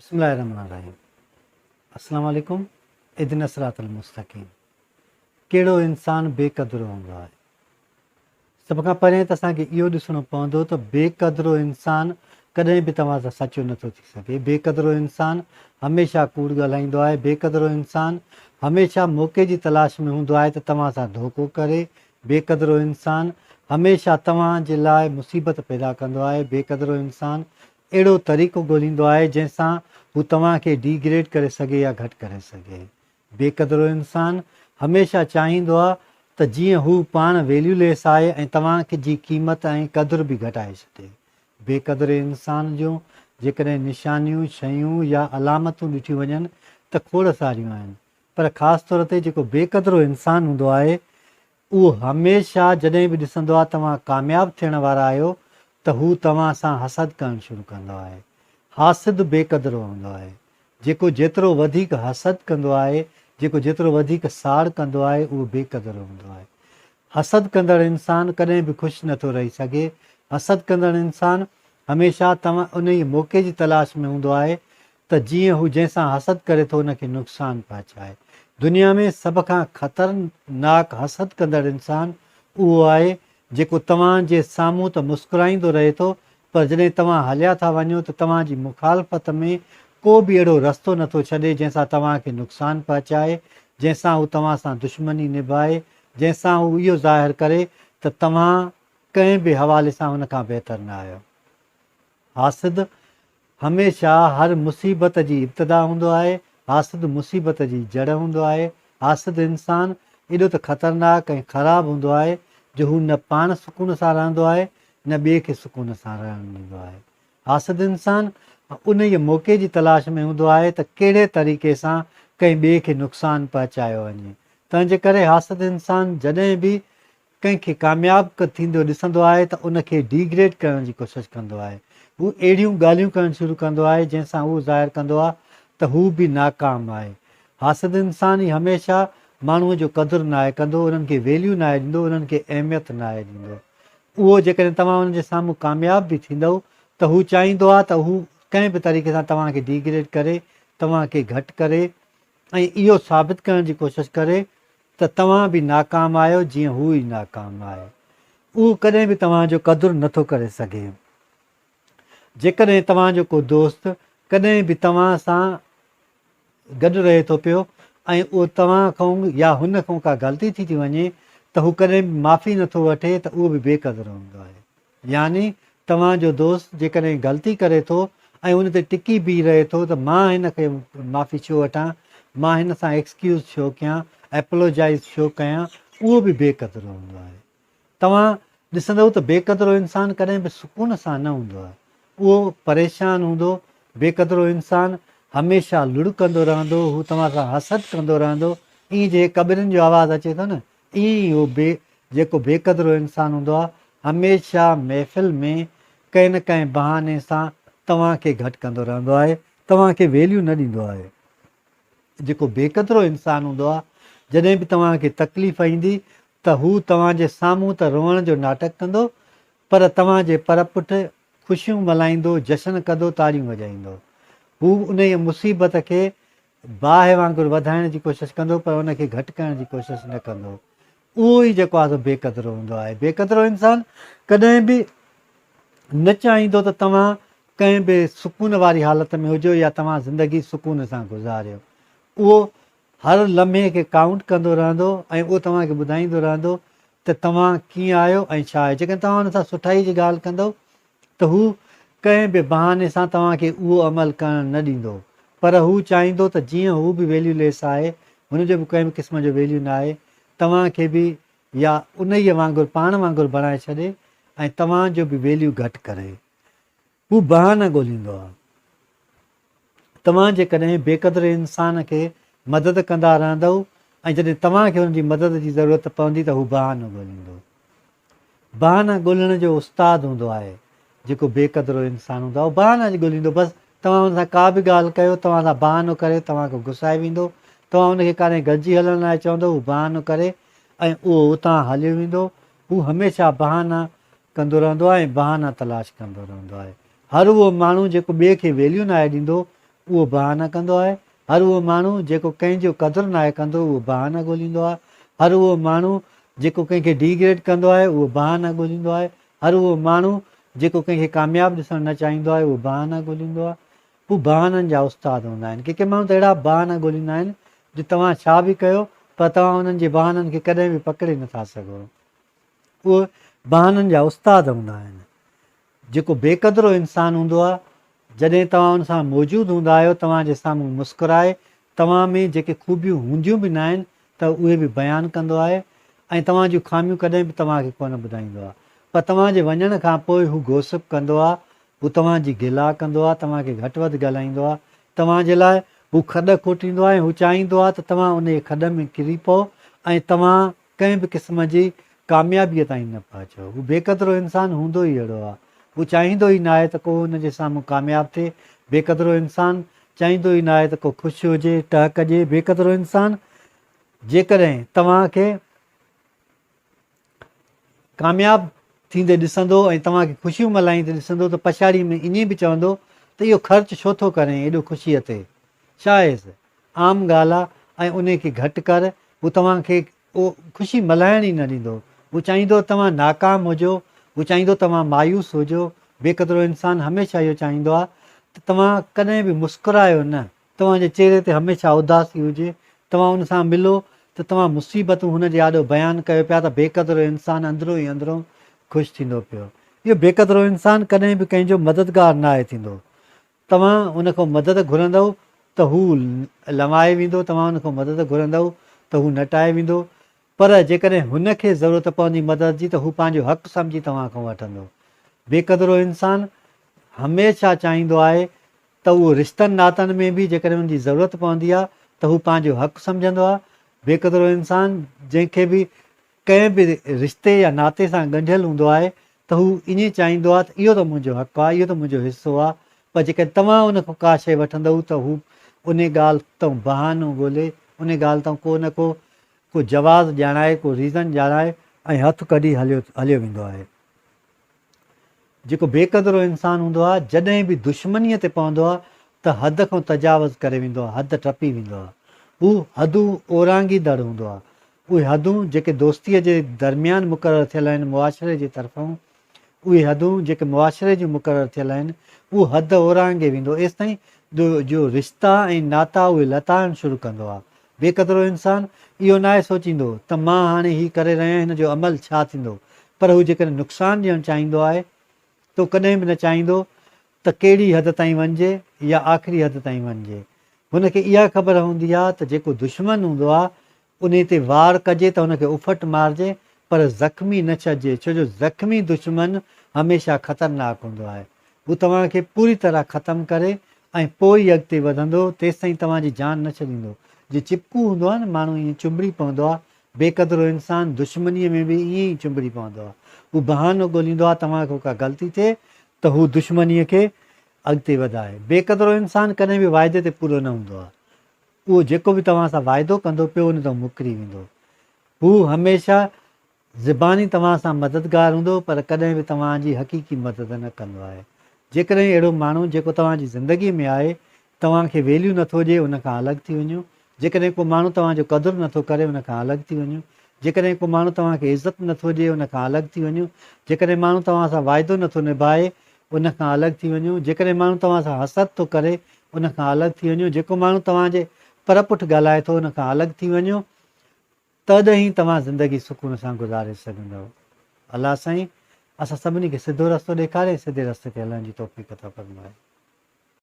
بسم الله الرحمن الرحيم السلام عليڪم اهدنا الصراط المستقيم ڪهڙو انسان بي قدرو هوندو آهي؟ سڀ کان پهرين ته اسان کي اهو ڏسڻو پوندو ته بي قدرو انسان ڪڏهن به توهان سان سچو نٿو ٿي سگهي. بي قدرو انسان هميشه ڪوڙ ڳالهائيندو آهي. بي قدرو انسان هميشه موقعي جي تلاش ۾ هوندو آهي ته توهان سان ڌوڪو ڪري. بي قدرو انسان هميشه توهان جي لاء مصيبت پيدا ڪندو آهي. بي قدرو انسان اهڙو طريقو ڳولهيندو آهي جنهن سان هو توهان کي ڊي گريڊ ڪري سگهي يا گهٽ ڪري سگهي. بي قدرو انسان هميشه چاهيندو آهي ته جيئن هو پاڻ ويليو ليس آهي ۽ توهان جي قيمت ۽ قدر به گهٽائي ڇڏي. بي قدري انسان جون جيڪڏهن نشانيون، شيون يا علامتون ڏٺيون وڃن ته کوڙ ساريون آهن پر خاص طور تي جيڪو بي قدرو انسان هوندو آهي اهو هميشه جڏهن به ڏسندو آهي توهان ڪامياب ٿيڻ وارا آهيو ته هو توهان سان حسد ڪرڻ شروع ڪندو آهي. حاسد بي قدرو هوندو آهي. جيڪو جيترو وڌيڪ حسد ڪندو آهي، جيڪو جيترو وڌيڪ ساڙ ڪندو آهي اهو بي قدرو هوندو آهي. حسد ڪندڙ انسان ڪڏهن به خوش نٿو رهي سگهي. حسد ڪندڙ انسان هميشه توهان انهيء موقعي جي تلاش ۾ هوندو آهي ته جيئن هو جنهن سان حسد ڪري ٿو ان کي نقصان پهچائي. دنيا ۾ سڀ کان خطرناڪ حسد ڪندڙ انسان اهو آهي جيڪو توهان جي سامهون ته مسڪرائيندو رهي ٿو پر جڏهن توهان هليا ٿا وڃو ته توهان جي مخالفت ۾ ڪو به اهڙو رستو نٿو ڇڏي جنهن سان توهان کي نقصان پهچائي، جنهن سان هو توهان سان دشمني نڀائي، جنهن سان هو اهو ظاهر ڪري ته توهان ڪنهن به حوالي سان هن کان بهتر نه آهيو. حاسد هميشه هر مصيبت جي ابتدا هوندو آهي، حاسد مصيبت جي جڙ هوندو آهي، حاسد انسان ايڏو ته خطرناڪ ۽ خراب هوندو آهي جو هو نه پاڻ سڪون سان رهندو آهي نه ٻئي کي سڪون سان رهڻ ڏيندو آهي. حاسد انسان انهيء موقعي جي تلاش ۾ هوندو آهي ته ڪهڙي طريقي سان ڪنهن ٻئي کي نقصان پهچايو وڃي. تنهنجي ڪري حاسد انسان جڏهن به ڪنهن کي ڪامياب ٿيندو ڏسندو آهي ته ان کي ڊي گريڊ ڪرڻ جي ڪوشش ڪندو آهي. هو اهڙيون ڳالهيون ڪرڻ شروع ڪندو آهي جنهن سان اهو ظاهر ڪندو آهي ته هو به ناڪام آهي. حاسد انسان ئي هميشه ماڻهوء جو قدر ناهي ڪندو، انهن کي ويليو ناهي ڏيندو، انهن کي اهميت ناهي ڏيندو. اهو جيڪڏهن توهان انهن جي سامهون ڪامياب به ٿيندؤ ته هو چاهيندو آهي ته هو ڪنهن به طريقي سان توهان کي ڊي گريڊ ڪري، توهان کي گهٽ ڪري ۽ اهو ثابت ڪرڻ جي ڪوشش ڪري ته توهان به ناڪام آهيو جيئن هو ئي ناڪام آهي. اهو ڪڏهن به توهان جو قدر نه ٿو ڪري سگهي. جيڪڏهن توهان جو ڪو دوست ڪڏهن به توهان سان گڏ رهي ٿو پيو ۽ اهو توهان کان يا هن کان ڪا غلطي ٿي ٿي وڃي ته هو ڪڏهن به معافي نه ٿو وٺي ته اهو به بي قدر هوندو آهي. يعني توهان جو دوست جيڪڏهن غلطي ڪري ٿو ۽ ان تي ٽڪي بيهي رهي ٿو ته مان هن کي معافي ڇو وٺان، مان هن سان ايڪسڪيوز ڇو ڪيان، ايپلوجائيز ڇو ڪيان، اهو به بي قدرو هوندو آهي. توهان ڏسندؤ ته بي قدرو انسان ڪڏهن به سڪون سان نه هوندو آهي. اهو پريشان هوندو، بي قدرو انسان هميشه لڙ ڪندو رهندو، هو توهان سان حسد ڪندو رهندو، ائين جيئن ڪٻرين جو آواز اچي ٿو نه، ائين ئي هو بي جيڪو بي قدرو انسان هوندو آهي، هميشه محفل ۾ ڪنهن نه ڪنهن بهاني سان توهان کي گهٽ ڪندو رهندو آهي، توهان کي ويليو نه ڏيندو آهي. جيڪو بي قدرو انسان هوندو آهي، جڏهن به توهان کي تڪليف ايندي ته هو توهان جي سامهون ته روئڻ جو ناٽڪ ڪندو، پر توهان جي پر پٺ خوشيون ملهائيندو، جشن ڪندو، تاڙيون وڄائيندو. هو انهيء مصيبت کي باهه وانگر وڌائڻ جي ڪوشش ڪندو پر ان کي گهٽ ڪرڻ جي ڪوشش نه ڪندو. اهو ئي جيڪو آهي سو بي قدرو هوندو آهي. بي قدرو انسان ڪڏهن به نه چاهيندو ته توهان ڪنهن به سڪون واري حالت ۾ هجو يا توهان زندگي سڪون سان گذاريو. اهو هر لمحي کي ڪائونٽ ڪندو رهندو ۽ اهو توهان کي ٻڌائيندو رهندو ته توهان ڪيئن آهيو ۽ ڇا آهيو. جيڪڏهن توهان ان سان سٺائي جي ڳالهه ڪندؤ ته هو ڪنهن به بهاني سان توهان کي اهو عمل ڪرڻ نه ڏيندو پر هو چاهيندو ته جيئن هو به ويليو ليس آهي، هن جو به ڪنهن به قسم جو ويليو ناهي، توهان کي به يا انهيء وانگر پاڻ وانگر بڻائي ڇڏي ۽ توهان جو به ويليو گهٽ ڪري. هو بهانا ڳوليندو آهي. توهان جيڪڏهن بي قدر انسان کي مدد ڪندا رهندؤ ۽ جڏهن توهان کي هن جي مدد جي ضرورت پوندي ته هو بهانو ڳوليندو. بهانا ڳولڻ جو استاد هوندو آهي جيڪو بي قدرو انسان هوندو آهي اهو بهانا ڳوليندو بس توهان هن سان ڪا به ڳالهه ڪيو توهان سان بهانو ڪري توهان کي گسائي ويندو توهان هن کي ڪڏهن گڏجي هلڻ لاء چوندو هو بهانو ڪري ۽ اهو اتان هليو ويندو هو هميشه بهانا ڪندو رهندو آهي ۽ بهانا تلاش ڪندو رهندو آهي. هر اهو ماڻهو جيڪو ٻئي کي ويليو ناهي ڏيندو، اهو بهانا ڪندو آهي. هر اهو ماڻهو جيڪو ڪنهن جو قدر ناهي ڪندو اهو بهانا ڳوليندو آهي. هر اهو ماڻهو جيڪو ڪنهن کي ڊي گريڊ ڪندو آهي اهو بهانا ڳوليندو آهي. هر اهو ماڻهو جيڪو ڪنهن کي ڪامياب ڏسڻ نه چاهيندو آهي اهو بهانا ڳوليندو آهي. هو بهانن جا استاد هوندا آهن. ڪي ڪي ماڻهو ته اهڙا بهانا ڳوليندا آهن جو توهان ڇا به ڪيو پر توهان انهن جي بهانن کي ڪڏهن به پڪڙي نٿا سگهو. اهي بهانن جا استاد هوندا آهن. جيڪو بي قدرو انسان هوندو آهي، جڏهن توهان ان سان موجود هوندا آهيو، توهان جي سامهون مسڪرائي، توهان ۾ جيڪي خوبيون هونديون به ناهن ته اهي به بيان ڪندو آهي ۽ توهان جون خاميون ڪڏهن به توهان کي ڪونه ٻڌائيندو آهي. پر توهان جي وڃڻ کان پوء هو گوسپ ڪندو آهي، هو توهان جي گلا ڪندو آهي، توهان کي گهٽ وڌ ڳالهائيندو آهي، توهان جي لاء هو کڏ کوٽيندو آهي ۽ هو چاهيندو آهي ته توهان انهيء کڏ ۾ ڪري پئو ۽ توهان ڪنهن به قسم جي ڪاميابيء تائين نه پهچو. هو بي قدرو انسان هوندو ئي اهڙو آهي. هو چاهيندو ئي ناهي ته ڪو هن جي سامهون ڪامياب ٿئي. بي قدرو انسان چاهيندو ئي ناهي ته ڪو خوش هجي، ٽهڪ ڏئي. بي قدرو انسان جيڪڏهن توهان کي ڪامياب ٿيندي ڏسندو ۽ توهان کي خوشيون ملهائيندي ڏسندو ته پڇاڙيء ۾ ائين به چوندو ته اهو خرچ ڇو ٿو ڪرين ايڏو خوشيء تي؟ ڇا آهيس؟ عام ڳالهه آ ۽ انهي کي گهٽ ڪر، هو توهان کي اهو خوشي ملهائڻ ئي نه ڏيندو. هو چاهيندو توهان ناڪام هجو، هو چاهيندو توهان مايوس هجو. بي قدرو انسان هميشه اهو چاهيندو آ ته توهان ڪڏهن به مسڪرايو نه، توهان جي چهري تي هميشه اداسي هجي، توهان ان سان ملو ته توهان مصيبتون هن جي آڏو بيان ڪيو پيا ته بي قدرو انسان اندرون ئي اندرون خوش ٿيندو پيو. اهو بي قدرو انسان ڪڏهن به ڪنهن جو مددگار ناهي ٿيندو. توهان ان کان مدد گهرندؤ ته هو لنوائي ويندو، توهان ان کان مدد گهرندؤ ته هو نٽائي ويندو، پر جيڪڏهن هن کي ضرورت پوندي مدد جي ته هو پنهنجو حق سمجهي توهان کان وٺندو. بي قدرو انسان هميشه چاهيندو آهي ته اهو رشتن ناتن ۾ به جيڪڏهن ان جي ضرورت پوندي آهي ته هو پنهنجو حق سمجهندو آهي. بي قدرو انسان جنهن کي به ڪنهن به رشتي يا ناتي سان ڳنڍيل هوندو آهي ته هو ائين چاهيندو آهي ته اهو ته منهنجو حق آهي، اهو ته منهنجو حصو آهي، پر جيڪڏهن توهان ان کان ڪا شيء وٺندؤ ته هو انهي ڳالهه تان بهانو ڳولي، انهي ڳالهه تان ڪو نه ڪو ڪو جواز ڄاڻائي، ڪو ريزن ڄاڻائي ۽ هٿ ڪڍي هليو هليو ويندو آهي. جيڪو بي قدرو انسان هوندو آهي، جڏهن به دشمنيء تي پوندو آهي ته حد کان تجاوز ڪري ويندو آهي، حد ٽپي ويندو آهي. هو حدون اورانگهيندڙ هوندو آهي. اهي حدون جيڪي دوستيء جي درميان مقرر ٿيل آهن معاشري جي طرفئون، اهي حدون جيڪي معاشري جون مقرر ٿيل آهن، اهو حد اورانگهي ويندو ايستائين جو رشتا ۽ ناتا اهي لتاڙڻ شروع ڪندو آهي. بي قدرو انسان اهو ناهي سوچيندو ته مان هاڻي هي ڪري رهيو آهيان هن جو عمل ڇا ٿيندو پر هو جيڪڏهن نقصان ڏيڻ چاهيندو آهي ته هو ڪڏهن به نه چاهيندو ته ڪهڙي حد تائين وڃجي يا آخري حد تائين وڃجي. هن کي اها خبر هوندي آهي ته جيڪو دشمن هوندو آهي انهي تي وار ڪجي ته هن کي اڦٽ مارجي پر زخمي نه ڇڏجي ڇو جو زخمي دشمن هميشه خطرناڪ هوندو آهي. هو توهان کي پوري طرح ختم ڪري ۽ پوء ئي اڳتي وڌندو تيستائين توهان جي جان نه ڇڏيندو. جيئن چپڪو هوندو آهي نه ماڻهو ائين چنبڙي پوندو آهي بي قدرو انسان دشمنيء ۾ به ائين ئي چنبڙي پوندو آهي. هو بهانو ڳوليندو آهي توهان کان ڪا غلطي ٿئي ته هو دشمنيء کي اڳتي وڌائي. بي قدرو انسان ڪڏهن به واعدي تي پورو نه هوندو آهي. اهو جيڪو به توهان سان واعدو ڪندو پيو ان تان مڪري ويندو. هو هميشه زباني توهان سان مددگار هوندو پر ڪڏهن به توهان جي حقيقي مدد نه ڪندو آهي. جيڪڏهن اهڙو ماڻهو جيڪو توهان جي زندگي ۾ آهي توهان کي ويليو نه ٿو ڏئي ان کان الڳ ٿي وڃو. جيڪڏهن ڪو ماڻهو توهان جو قدر نه ٿو ڪري ان کان الڳ ٿي وڃو. جيڪڏهن ڪو ماڻهو توهان کي عزت نه ٿو ڏئي ان کان الڳ ٿي وڃو. جيڪڏهن ماڻهو توهان سان واعدو نه ٿو نڀائي ان کان الڳ ٿي وڃو. جيڪڏهن ماڻهو توهان سان حسد ٿو ڪري ان کان الڳ ٿي وڃو. جيڪو ماڻهو توهان جي پر پٺ ڳالهائي ٿو ان کان الڳ ٿي وڃو. تڏهن ئي توهان زندگي سڪون سان گذاري سگهندؤ. الله سائين اسان سڀني کي سڌو رستو ڏيکاري ۽ سڌي رستي تي هلڻ جي توفيق عطا فرمائي.